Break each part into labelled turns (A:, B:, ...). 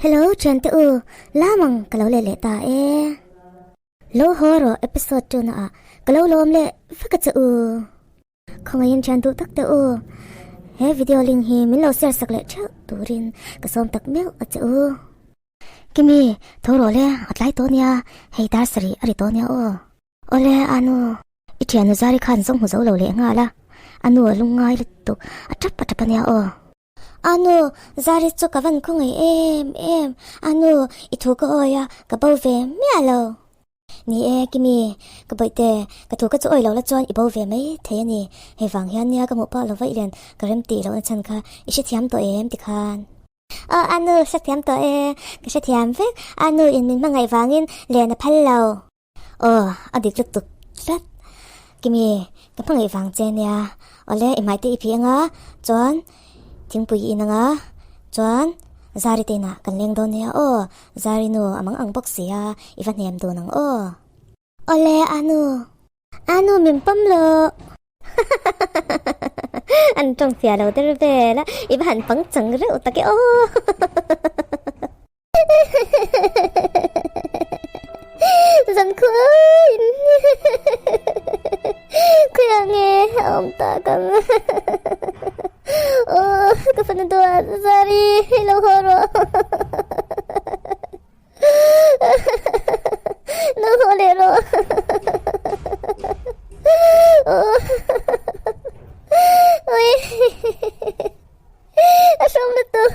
A: Hello thiante u, lamang ka lo let leh ta e. Lo haw rawh episode tuna ah ka lo lawm leh vek a che u. Khawngaihin thian duh tak te u, he video link hi min lo share sak leh theuh turin ka sawm tak meuh a che u. Kimi, tho rawh le, a tlai tawh nia, hei dar sarih a ri tawh nia aw. Awle anu, i thiannu zari khan zawng hmu zo lo leh nghal a, anu a lungngai lutuk, a tap a tap ania aw. Anu, zari chu ka van khaw ngei em em, anu i thu ka awi a, ka bo ve miah lo. Ni e Kimi, ka bawihte, ka thu ka chu awi lo la chuan i bo ve mai thei a ni, hei vang hian nia ka hmuh pah lo vaih len ka rem tih lohna chhan kha i hrethiam tawh em tikhan. Aw anu, hrethiam tawh e, ka hrethiam vek, anu in min hmangaih vangin len a phal lo. Aw, a dik lutuk tlat. Kimi, ka hmangaih vang che nia. Awle, i hmaite i phih anga, chuan thingpui i in anga, chuan Zari te inah kan leng dawn nia aw. Zari nu a mang ang bawk si a, i va hnem dun ang aw. Awle, Anu. Anu min pawm loh. An tawng fiah lo der vel a, i va han pangchang reuh tak e aw. Zan khuain khuia nge a awm tak ang aw ka fanu duat Zari lo haw rawh lo haw leh rawh ui a hrawm lutuk.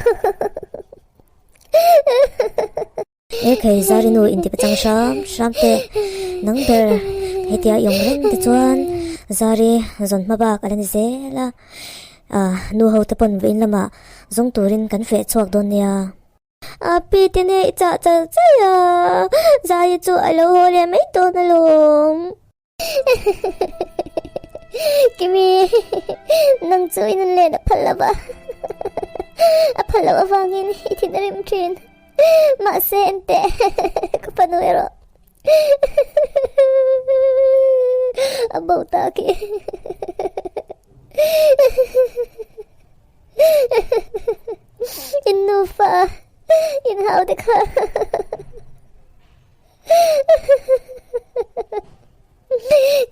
A: He khei zari nu inti pachang hram hram te nang ber hetia i awm reng te chuan zari zawn hma bak a la ni zel a ah nu ho te pawn vawiin lamah zawng turin kan feh chhuak dawn nia. A pi te nge i chah chal chal a zari chu a lo haw leh mai dawn alawm. Kimi, nang chu i nun len a phal lo va, a phal loh avangin i thin a rim thin. Mahse enteh, ka fanu erawh a bo ta khi. In nufa, in hau te kha.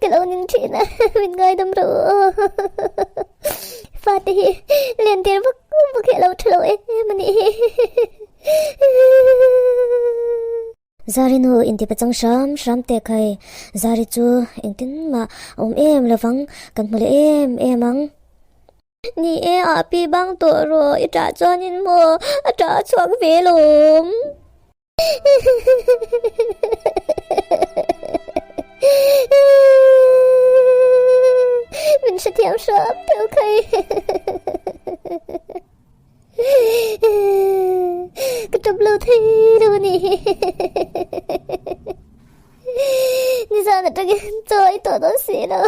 A: Ka lo ning thin a, min ngaidam rawh u aw. Fate hi len tir vak vak hi a lo tha lo em a nih hi. Zari nu inti pachang hram hram teh khai, Zari chu engtin mah a awm em lovang, kan hmu leh em em ang. Ni e, a pi bang tawh rawh, i tah chuanin maw a tah a chhuak ve lawm. Min hrethiam hram teuh khai. Ka tap lo thei lo a ni. Nizan atangin chaw ei tawh dawn si lo.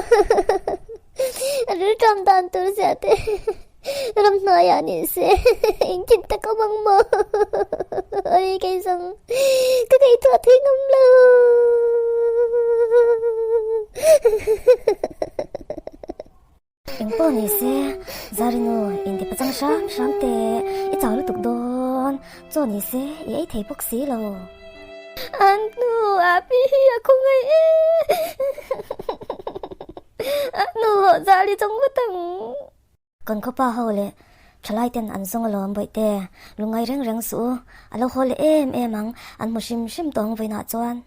A: A rilṭam dan tur zia te ramhnuaiah ni se engtin tak awm ang maw? Oi kei zawng ka ngaihtuah thei ngam lo. Eng pawh ni se Zarinu inti pachang hram hram teh i chau lutuk dawn chaw ni se i ei thei bawk si lo. An nu a pi hi a khawngaih e. A nu haw zali chawng vat ang. Kan khawpa ho leh thalai ten an zawng alawm bawihte lungngai reng reng suh u a lo haw leh em em ang an hmu hrim hrim tawh ang vawiinah chuan.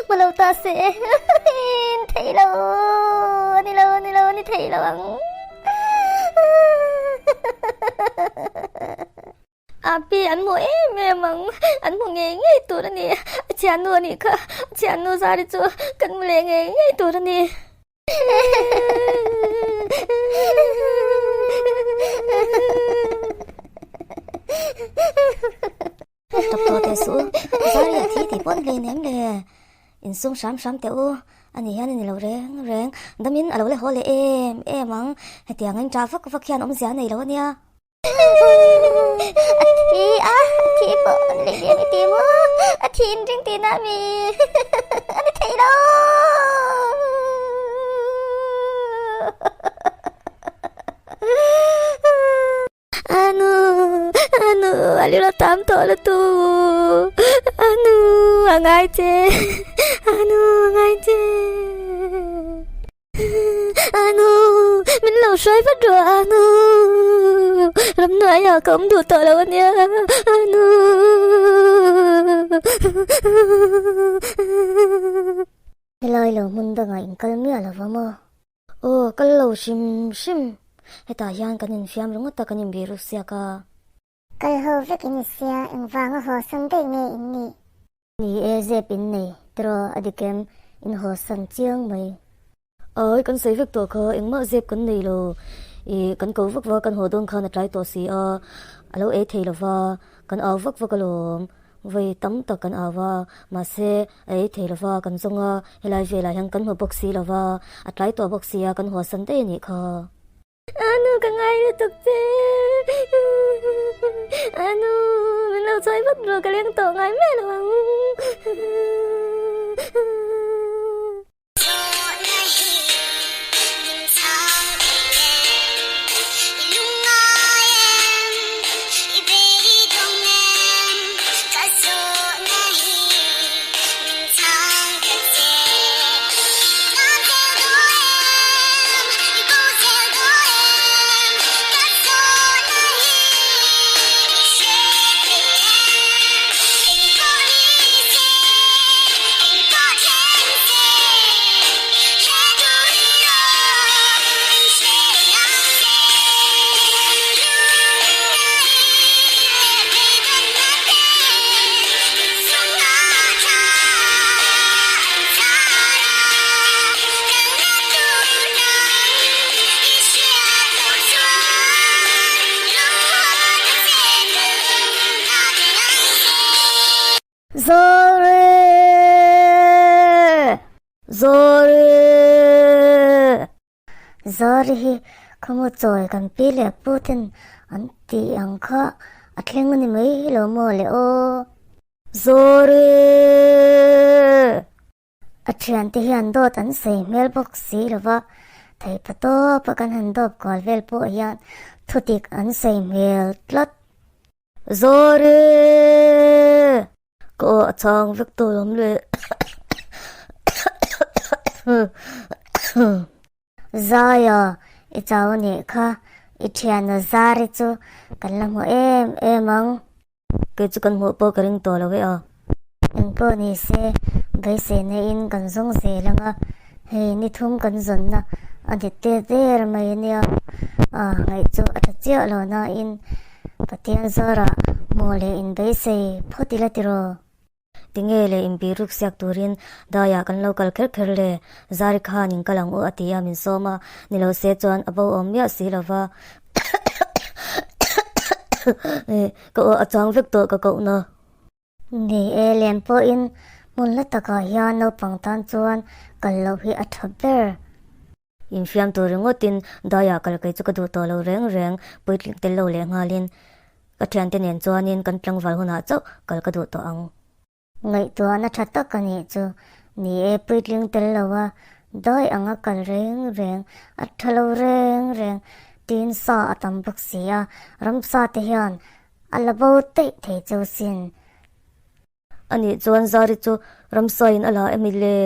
A: Hmu lo ta se in thei lo ani lo ani lo ani thei lo ang. A pi an hmu em em ang, an hmu ngei ngei tur a ni. A thiannu a nih kha, a thiannu zari chu kan hmu leh ngei ngei tur a ni. Tap tawh teh suh u, zari a thi tih pawh a ni hleinem le. Insum hram hram teh u, ani hian a ni lo reng reng, damin a lo la haw leh em em ang, hetiang in ṭah vak vak hian awmzia a nei lo a nia. A thi a, a thi pawh an lei liam i ti maw? A thi in ring tihna a mi? A ni thei lo. Anu, anu. A lila tam tawh lutuk. Anu a ngai che. Anu a ngai che. Anu min lo hruai vat rawh Anu. Ramhnuaiah ka awm duh tawh lo ania Anu. Helai lo hmun dangah in kal miah lo va maw? Aw, kal lo hrim hrim. Hetah hian kan infiam ringawt a, kan inbih ruk siak a.
B: Kal ho vek in i sia, engvanga haw san daih nge in nih?
A: Ni e, zep in nei, tiraw a dik em? In haw san chiang mai. Ai, kan sawi vek tawh kha, engmah zep kan nei lo. Ih, kan ko vak vak, kan haw dawn khan a tlai tawh si a, a lo ei thei lo va, kan au vak vak alawm. Vawi tam tak kan au a, mahse a ei thei lo va, kan zawng a, helai velah hian kan hmu bawk si lo va, a tlai tawh bawk si a, kan huasan daih a nih kha. Anu ka ngai lutuk che, Anu min lo chawi vat rawh ka leng tawh ngai miah lo ang. Zawri! Zawri! Zawri hi khaw chawi kan pi leh pu ten an tih ang kha a thleng a ni mai lo maw le aw. Zawri! A thiante hian dawt an sawi hmel bawk si lo va, theipa tawpa kan han dawp kual vel pawh hian thudik an sawi hmel tlat. Zawri! Ka aw a chhang vek tawh lawm le. Zaia, i chau a nih kha, i thiana Zari chu kan la hmu em em ang. Kei chu kan hmuh pawh ka ring tawh lo e a. Eng pawh ni se, beiseina in kan zawng zel ang a, hei ni thum kan zawnna a ni te der mai a nia, a ngaih chu a tha chiah lo nain Pathian zarah hmuh leh inbeisei phawt ila tiraw? Tinge le inbih ruk siak turin daiah kan lo kal kher kher le, Zari khan in kal ang u a ti a min sawm a, ni lo se chuan a bo awm miah si lo va. Ka aw a chang vek tawh ka kohna. Ni e, lem pawhin hmun hla takah hian naupang tan chuan kal loh hi a tha ber. Infiam tur ringawtin daiah kal kei chu ka duh tawh lo reng reng, puitling tel lo leh nghalin ka thiante nen chuanin kan tlangval hunah chauh kal ka duh tawh ang. Ngaihtuahna tha tak a nih chu, ni e puitling tel lo a, dai anga kal reng reng, a tha lo reng reng tiin sa a tam bawk si a, ramsa te hian a la bo daih thei chu sin. Anih chuan Zari chu ramsa in a la emi le?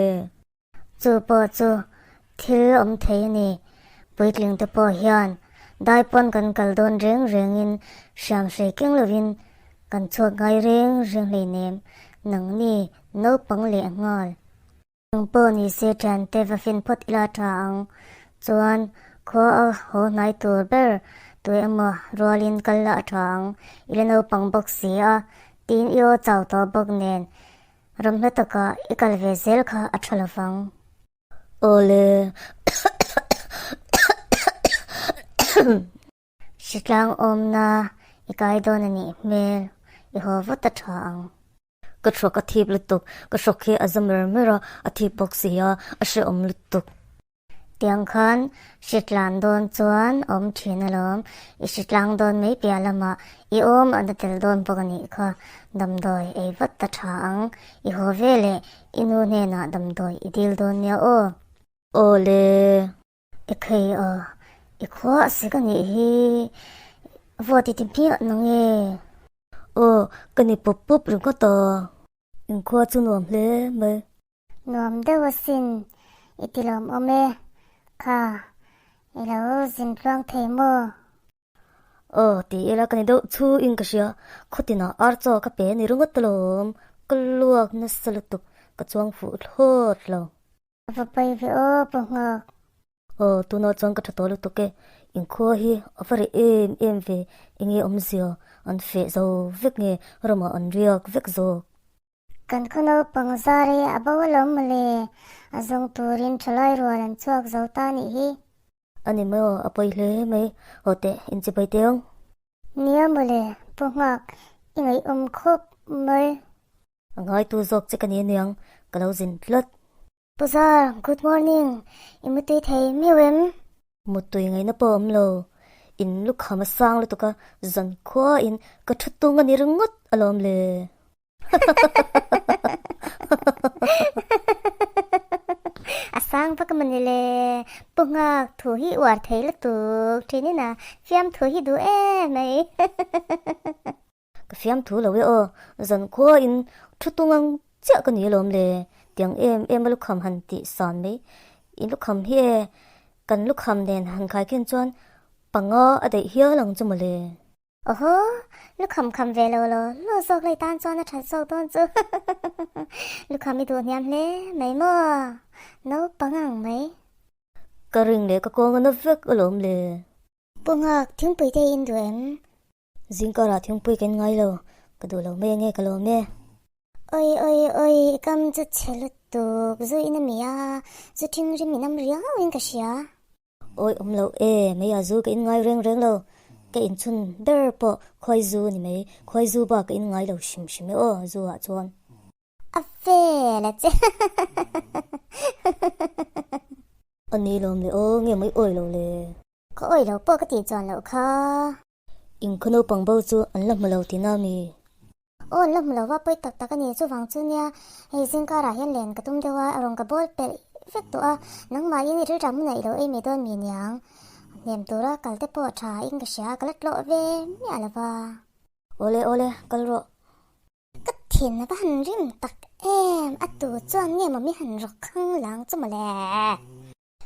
A: Chu pawh chu thil awm thei a ni. Puitling te pawh hian dai pawn kan kal dawn reng rengin hriam hrei keng lovin kan chhuak ngai reng reng hleinem nangni naupang leh nghal. Nang pawh ni se thiante va fin phawt ila tha ang. Chuan khua a haw hnai tur ber tui emaw rualin kal la a tha ang. I la naupang bawk si a, tiin i aw chau tawh bawk nen Ram hla taka i kal ve zel kha a tha lovang. Awle. Hritlang awmna i kai dawn a nih hmel, i haw vat a tha ang. Ka hrawk a thip lutuk, ka hrawk hi a za mer mer a, a thip bawk si a, a hrehawm lutuk. Tiang khan hritlan dawn chuan awm thin alawm, i hritlang dawn mai piah lamah i awm a na tel dawn bawk a nih kha, damdawi ei vat ta tha ang, i haw ve leh i nu hnenah damdawi i dil dawn nia aw. Aw le. I khei aw, i khua a sik a nih hi, vawt i ti hmiah nang e. Aw, ka ni pawp pawp ringawt a. Inkhua chu nuam hle mai.
B: Nuam deuh asin, i ti lawmawm e. Kha, i lo zin tluang thei maw?
A: Aw, ti ila ka ni deuh chu in ka hria. Khawtinah ar chaw ka pe ni ringawt alawm. Ka luak nasa lutuk, ka chuang fuh thlawt lo.
B: A va pai ve aw Pu Nghak.
A: Aw, tunah chuan ka tha tawh lutuk e. Inkhua hi a va reh em em ve, enge awmzia an feh zo vek nge ramah an riak vek zawk.
B: Kan khaw naupang zar hi a bo alawm mawle, a zawng turin thalai rual an chhuak zo ta nih hi.
A: A ni mai aw, a pawi hle mai. Haw teh, inchibai teh ang.
B: Nia mawle, Pu Nghak, i ngaihawm khawp mai.
A: A ngaitu zawk che ka ni aniang, ka lo zin tlat.
B: Pu Zar, good morning, i mutui thei miau em?
A: Mutui ngaihna pawh a awm lo, in lukham a sang lutuk a, zan khuain ka thu tung a ni ringawt alawm le.
B: A sang vak a mawni le, Pu Nghak thu hi uar thei lutuk thin in a fiam thu hi duh em mai.
A: Ka fiamthu lo e aw, zan khuain thu tung ang chiah ka ni alawm le, tiang em em a lukham han tih san mai. In lukham hi e, kan lukham nen han khai khin chuan panga a daih hial ang chu mawle.
B: Awhaw, lukham kham ve lo law law zawk lei tan chuan a that zawk dawn chu. Lukham i duh hniam hle mai maw, naupang ang mai.
A: Ka ring leh ka kawng a na vek alawm le.
B: Pu Nghak, thingpui te i in duh em?
A: Zingkarah thingpui kan ngai lo, ka duh lo mai ange ka lawm e.
B: Oi oi oi, i kam chu chhe lutuk, zu in a mi a, zu thing rim in am riau in ka hria.
A: Oi awm lo e, mei ah zu ka in ngai reng reng lo, ka inchhun ber pawh khuai zu ni mai, khuai zu bak ka in ngai lo hrim hrim e aw zu ah chuan.
B: A vel a che.
A: A ni lawm le aw, nge mai awi lo le.
B: Ka awi lo pawh ka tih chuan loh kha.
A: Inkhaw naupang bo chu an la hmu lo tihna mi?
B: Aw, an la hmu lo va, pawi tak tak a ni. Chuvang chu nia, hei zingkarah hian len ka tum deuh a, a rawn ka bawl pelh vek tawh a. Nangmahin i rilram hunah i lo ei mai dawn mi niang. Hnem tura kal te pawh tha in ka hria, ka la tlawh ve miah lo va.
A: Awle, awle, kal rawh.
B: Ka thin a va han rim tak em, a tu chuan nge maw mi han rawk khang lang chu mawle.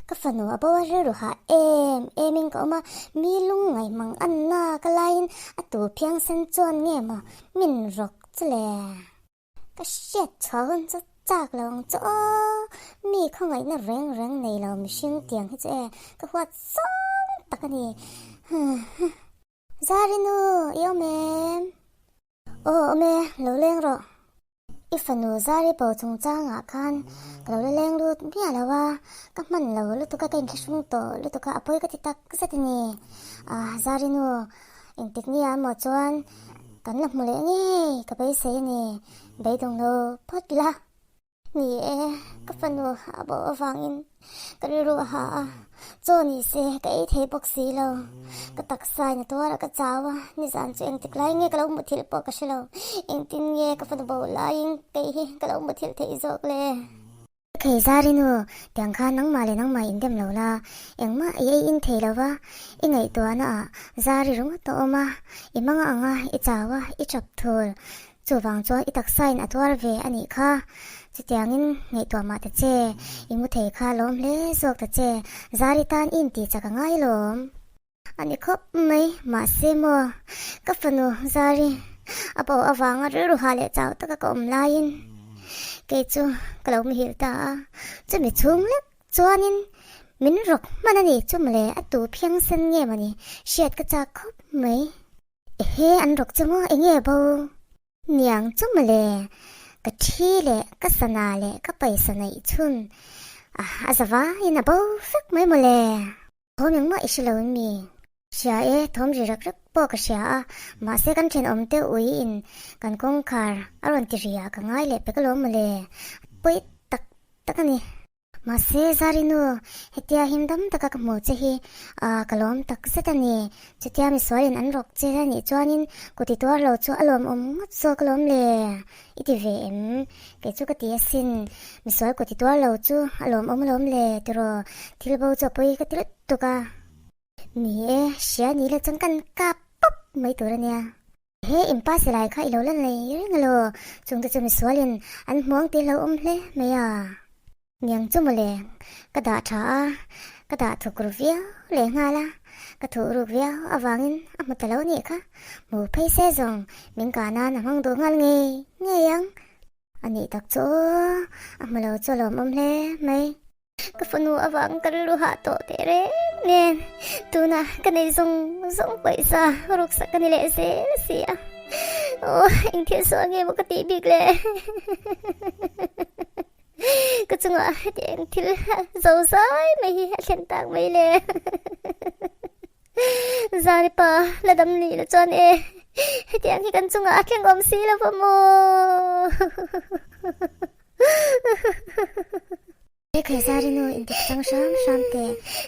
B: Ka fanu a bo a rilru hah em em in ka awm a, mi lungngaih mang anna ka laiin a tu phiangsen chuan nge maw min rawk chu le. Ka hriat chhuah hun chu chak lo ang chu aw, mi khawngaihna reng reng nei lo mihring tiang hi chu e ka huat zawng tak a ni. Zarinu i awm em? Aw awm e, lo leng rawh. I fanu Zari bo chungchangah khan ka lo la leng lut miah lo a, ka hman lo lutuk a, ka inthlahrung tawh lutuk a, a pawi ka ti tak zet a ni. Ah, Zari nu, engtik ni ah maw chuan kan la hmu leh ngei ka beisei a ni, beidawng lo phawt la. Ni e, ka fanu a bo avangin ka rilru a ha a, chaw ni se ka ei thei bawk si lo. Ka taksa in a tuar a, ka chau a, nizan chu engtik lai nge ka lo muthilh pawh ka hre lo. Engtin nge ka fanu bo laiin kei hi ka lo muthilh theih zawk le? Khei Zarinu, tiang khan nangmah leh nangmah in dem lo la, engmah i ei in thei lo va, i ngaihtuahna ah Zari ringawt a awm a, i hmang ang a, i chau a, i chap thul. Chuvang chuan i taksain a tuar ve a nih kha. Chutiangin ngaihtuah mah ta che, i mu thei kha lawm hle zawk ta che, Zari tan i intih chak a ngai lawm. A ni khawp mai, mahse maw, ka fanu Zari a bo avanga rilru ha leh chau taka ka awm laiin kei chu ka lo muhil ta a, chumi chhung lek chuanin min rawk hman a ni chu mawle, a tu phiangsen nge mawni hriat ka chak khawp mai. Ehe an rawk chu maw enge bo niang chu mawle ka thi leh ka sana leh ka paisa neih chhun a za vaiin a bo vek mai mawle. Thawm engmah i hre lo in mi? Hria e, thawm ri rak rak pawh ka hria a, mahse kan thenawm te ui in kan kawngkhar a rawn ti ri ah ka ngai leh pek alawm mawle, pawi tak tak a ni. Mahse, Zarinu, hetia him dam taka ka hmuh che hi ka lawm tak zet a ni. Chutia misualin an rawk che a nih chuanin kut i tuar lo chu a lawmawm ngawt zawk alawm le. I ti ve em? Kei chu ka ti asin. Misual kut i tuar lo chu a lawmawm alawm le tiraw? Thil bo chu a pawi ka ti lutuk a. Ni e, hria ni la chuan kan kap pawp mai tur a nia.
A: He inpa silai kha i lo la nei reng alo, chungte chu misualin an hmuang tih hlauhawm hle mai a. Niang chu mawle, ka dah tha a, ka dah thuk ru viau leh nghal a, ka thuh ruk viau avangin a hmu ta lo nih kha, hmu phei se zawng min kah nan a hmang duh nghal ngei ngei ang. A nih tak chu aw, a hmu lo chu a lawmawm hle mai. Ka fanu avang ka rilru hah tawh teh reng nen, tunah ka nei zawng zawng pawisa ruksak ka ni leh zel a si a. Aw, engthil sual nge maw ka tih bik le? Ka chungah heti eng thil zo zai mai hi a thlen tak mai le. Zari pa la dam ni la chuan e, hetiang hi kan chungah a thleng awm si lo va maw. He Khaizari nu intik chang hram hram te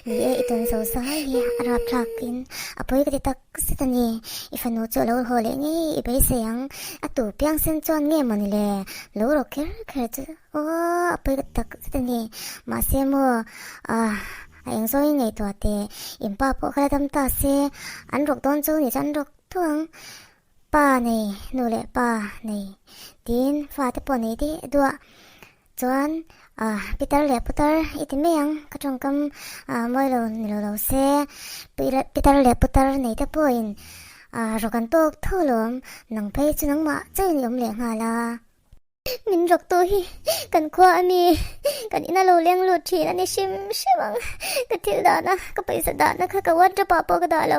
A: ni e i tawn zo zai hi a rapthlak in a pawi ka ti tak zet a ni. I fanu chu a lo haw leh ngei i beisei ang, a tu piang sen chuan nge mawni le lo rawk kher kher chu aw a pawi ka ti tak zet a ni. Mahse maw ah a eng zawngin ngaihtuah teh in pa pawh kha la dam ta se an rawk dawn chu ni chuan an rawk tho ang. Pa nei, nu leh pa nei tiin fate pawh nei deh duah chuan ah pitar leh putar i ti mai ang ka tawngkam ah mawi lo ni lo lo se pitar leh putar nei te pawhin ah rawk an tawk tho lawm nang phei chu nangmah chauhin i awm leh nghal a. Min rawk tu hi kan khua a mi kan ina lo leng lut thin a ni hrim hrim ang ka thil dahna ka pawisa dahna kha ka wardrobe ah pawh ka dah lo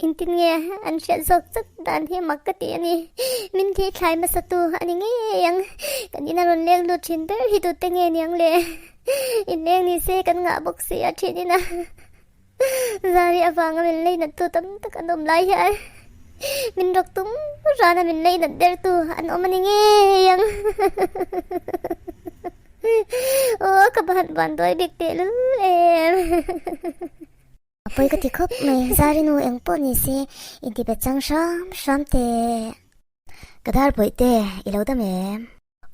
A: engtin nge an hriat zawk chak dan hi mak ka ti a ni min thi thlai hmasa tu a ni ngei ang kan ina rawn leng lut thin ber hi tute nge niang le inleng ni se kan ngah bawk si a thin ina. Zari avanga min lei nat tu tam tak an awm lai hian min rawk tum rana min lei nat der tu an awm a ni ngei ang. Aw ka ban ban dawi bik teh lul em.
B: A pawi ka ti khawp mai, Zari nu eng pawh ni se intibet chang hram hram teh. Ka dar pawih te i lo dam em?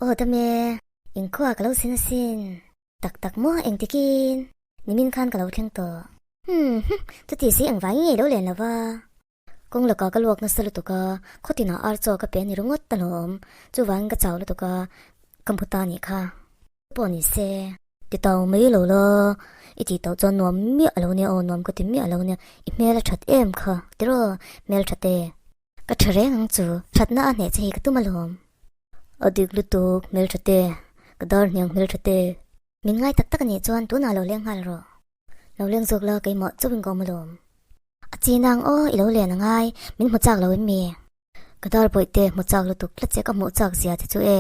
B: Aw dam e, inkhua ka lo sin asin. Tak tak maw engtikin nimin khan ka lo thleng tawh. Hmm hm chuti si engvai ngei lo len lova. Kawng lakah ka luak nasa lutuk a, khawtinah ar chaw ka pe ni ringawt ta lawm, chuvangin ka chau lutuk a, ka hmu ta nih kha. Pawh ni se. Ti tau mai lo la, i tih tauh chuan nuam miah lo nia aw, nuam ka ti miah lo nia, i hmel a that em kha, tiraw hmel that e. Ka tha reng ang chu, thatna a hneh che hi ka tum alawm. A dik lutuk, hmeltha te, ka dar hniang hmeltha te. Min ngai tak tak anih chuan tunah lo leng nghal rawh. Lo leng zawk la keimah chauhin ka awm alawm. A chi nang aw, i lo len angai, min hmu chak lo em mi? Ka dar bawih te hmu chak lutuk tlat che ka hmuh chak zia che chu e,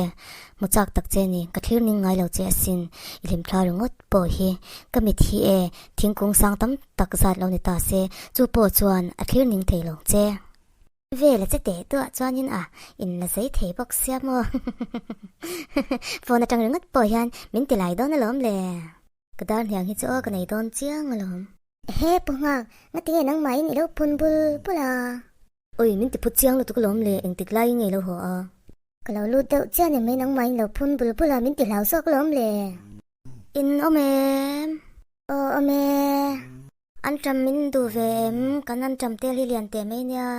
B: hmu chak tak che ni, ka thlir ning ngai lo che asin, i hlim thla ringawt pawh hi ka mit hi e, thingkung sang tam tak zat lo ni ta se, chu pawh chuan a thlir ning thei lo che. Vel a che teh duah chuanin a in la zei thei bawk sia maw? Phone atang ringawt pawh hian min ti lai dawn alawm le. Ka dar hniang hi chu aw ka nei dawn chiang alawm.
A: Ehe Pu Nghak, ngatinge nangmahin i lo phun bul bul a?
B: Oi, min ti phut chiang lutuk alawm le, engtik laiin nge i lo haw a?
A: Ka lo lut deuh chiah ni mai nangmahin lo phun bul bul a, min ti hlau zawk alawm le.
B: In awm em?
A: Aw awm e.
B: An ṭam min duh ve em? Kan an ṭam tel hi lian teh mai nia.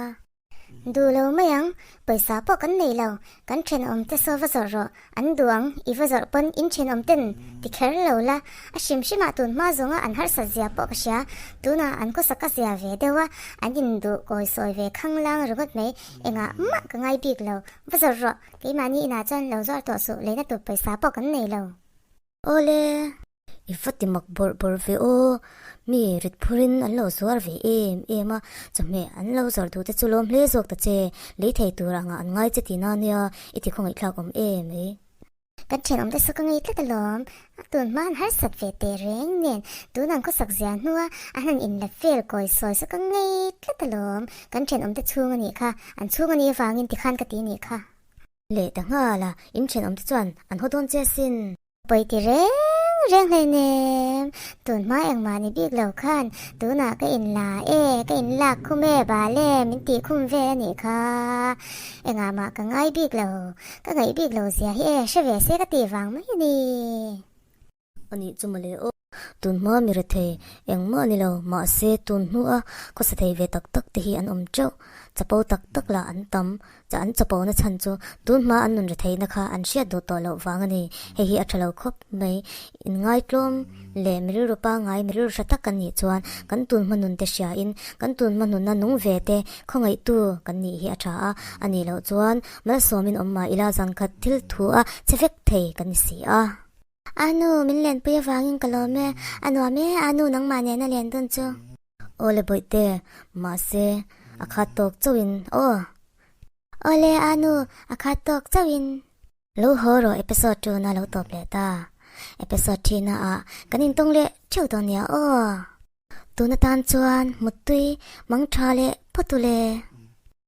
A: Duh lo mai ang, pawisa pawh kan nei lo, kan ṭhenawm te saw va zawrh rawh, an duh ang, i va zawrh pawn in ṭhenawm ten ti kher lo la, a hrim hrimah tun hma zawnga an harsat zia pawh ka hria, tunah an khawsak a zia ve deuh a, an induh kawi sawi ve khanglang ringawt mai, engah mah ka ngai bik lo, va zawrh rawh, keimahni inah chuan lo zuar tawh suh, leina tur pawisa pawh kan nei lo.
B: Awle, i va ti mak bawrh bawrh ve aw, mi rit phurin an lo zuar ve em em a, chawhmeh an lo zawrh duh te chu lawm hle zawk ta che, lei thei tur angah an ngai che tihna nia, i ti khawngaihthlak awm em mai.
A: Kan thenawm te saw ka ngei tlat alawm, a tun hma an harsat ve teh reng nen, tun an khawsak zia hnua an han inla fel kawi sawi saw ka ngei tlat alawm, kan thenawm te chhung a nih kha, an chhung a nih avangin tikhan ka ti nih kha.
B: Leh ta nghal a, in thenawm te chuan an haw dawn che asin.
A: Pawi ti reng reng hleinem, tun hma engmah ni bik lo khan tunah ka in la e, ka in lak khum e bal e min tih khum vel a nih kha. Engah mah ka ngai bik lo, ka ngaih bik lo zia hi e hre ve se ka tih vang mai a ni.
B: A nih chu mawle aw.
A: Tun hma mi rethei engmah a ni lo, mahse tun hnua khawsa thei ve tak tak te hi an awm teuh. Chapo tak tak lah an tam. Cha an chapo na chhan chu tun hma an nun retheihna kha an hriat duh tawh loh vang a ni. Hei hi a tha lo khawp mai. Inngaitlawm leh mi rilru pangngai, mi rilru hra tak kan nih chuan kan tun hma nun te hriain kan tun hma nunna nung ve te khawngaihtu kan nih hi a tha a. A nih loh chuan malsawmin awm mah ila zangkhat thil thu a che vek thei kan ni si a.
B: A nu, min lenpui avangin ka lawm e. A nuam e, a nu nangmah nena len dawn chu.
A: Awle bawihte, mahse a khat tawk chauhin aw.
B: Awle a nu, a khat tawk chauhin.
A: Lo haw rawh episode tuna lo tawp leh ta. Episode thina ah kan intawng leh theuh dawn nia aw. Tuna tan chuan muttui mangtha leh phawt u le.